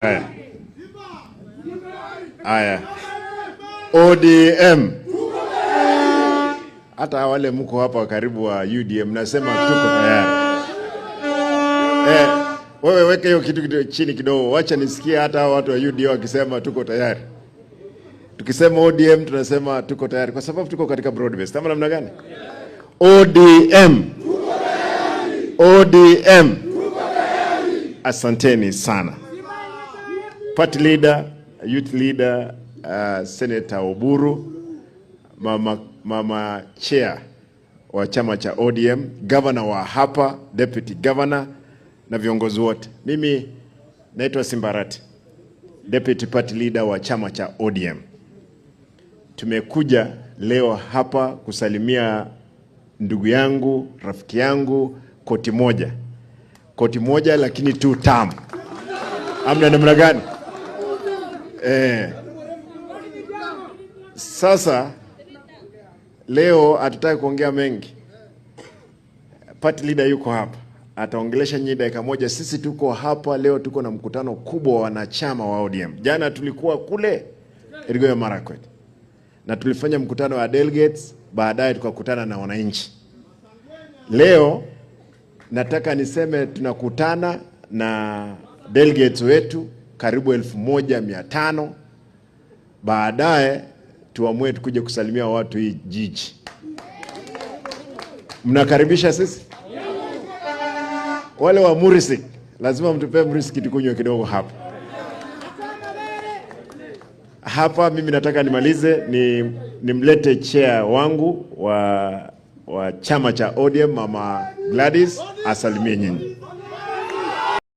Haya. Haya. ODM. Hata wale mko hapa karibu wa UDM nasema tuko tayari. Wewe weke hiyo kitu chini kidogo, wacha nisikie hata hao watu wa UDA wakisema tuko tayari. Tukisema ODM tunasema tuko tayari kwa sababu tuko katika broad base. Kama namna gani? ODM. ODM. Asanteni sana. Party leader, youth leader, Senator Oburu, mama chair wa chama cha ODM, governor wa hapa, deputy governor na viongozi wote. Mimi naitwa Simba Arati, deputy party leader wa chama cha ODM. Tumekuja leo hapa kusalimia ndugu yangu, rafiki yangu, koti moja, koti moja lakini two term. Amna namna gani? Sasa leo hatutaki kuongea mengi. Party leader yuko hapa, ataongelesha nyinyi dakika moja. Sisi tuko hapa leo, tuko na mkutano kubwa wa wanachama wa ODM. Jana tulikuwa kule Elgeyo Marakwet na tulifanya mkutano wa delegates, baadaye tukakutana na wananchi. Leo nataka niseme tunakutana na delegates wetu karibu 1500. Baadaye tuamue tukuje kusalimia watu hii jiji. Mnakaribisha sisi? Wale wa Mursik lazima mtupee Mursik tukunywe kidogo hapa. Hapa mimi nataka nimalize nimlete chair wangu wa chama cha ODM, Mama Gladys asalimie nyinyi.